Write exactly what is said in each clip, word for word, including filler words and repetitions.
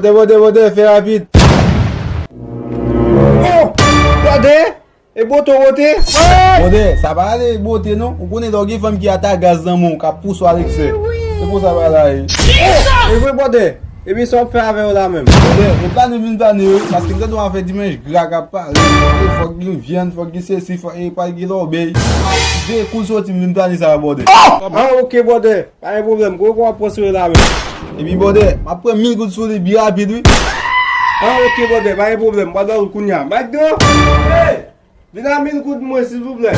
Bòdè, bòdè, bòdè, fè rapid. Oh! Bòdè! E bote w bote? Bòdè, sa pa ale bote non. Ou konnen lè w gen fanm ki ata gaz nan men w, k ap pouse w a leksè. Se konsa bagay la ye. Oh! E vre bòdè. Epi sa w ap fè avè yo la menm? Bòdè, e plane m vin plane yo, paske m tande w ap fè dimanch gra k ap pale. E fòk gen vyann, fòk gen sesi, fòk e pral gen lòbèy. De koul soti m vin plane sa bòdè. Ah, ok bòdè. Pa gen pwoblèm, kote w ap pran sou li la menm? Epi bòdè, m ap pran mil goud sou li byen rapid wi. Ah, ok bòdè, pa gen pwoblèm, m pral ba w l kounya. Magdo! Hey! Vin a mil goud mwen, silvouplè.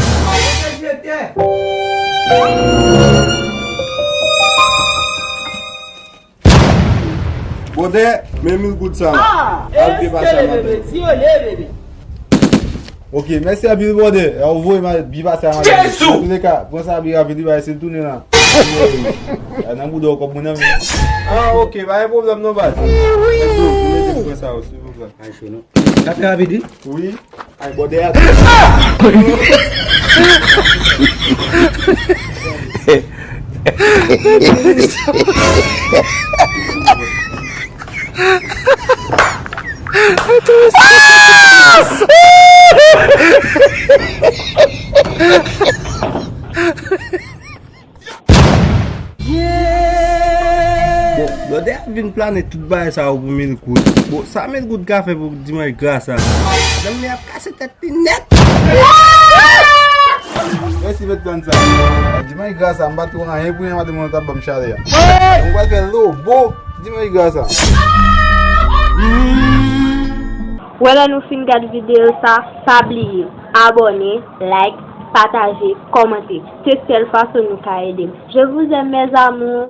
Bòdè, men mil goud sa. Ah, al byen pase a madanm. Bebe, si yo le bebe. Ok, mèsi anpil bòdè. Ou voye m al byen pase a madanm. Jezi! Antouleka, pran sa byen rapid wi, bay si l tounen la. Ay, nan bouda w kòb mwen nan men. Ah, ok, pa gen pwoblèm non baz. Mèsi, mèsi, pran sa yo, silvouplè. Ay, cho non. Sa fè rapid wi. Wi. Ay, bòdè a. Bon, bòdè ap vin plane tout bagay sa yo pou mil goud. Bon, sa mil goud ka fè pou dimanch gra sa? Madanm li ap kase tèt li nèt. Mèsi mèt plane sa. Dimanch gra sa, m pa t wè anyen pou yon madanm mwen t ap ban m chalè a. Mwen pral fè lobo dimanch gra sa. Wè lè nou fin gad videyo sa, pa bliye abòne, like, pataje, kòmante. Se sèl fason nou ka ede m. Je vous aime, mes amours.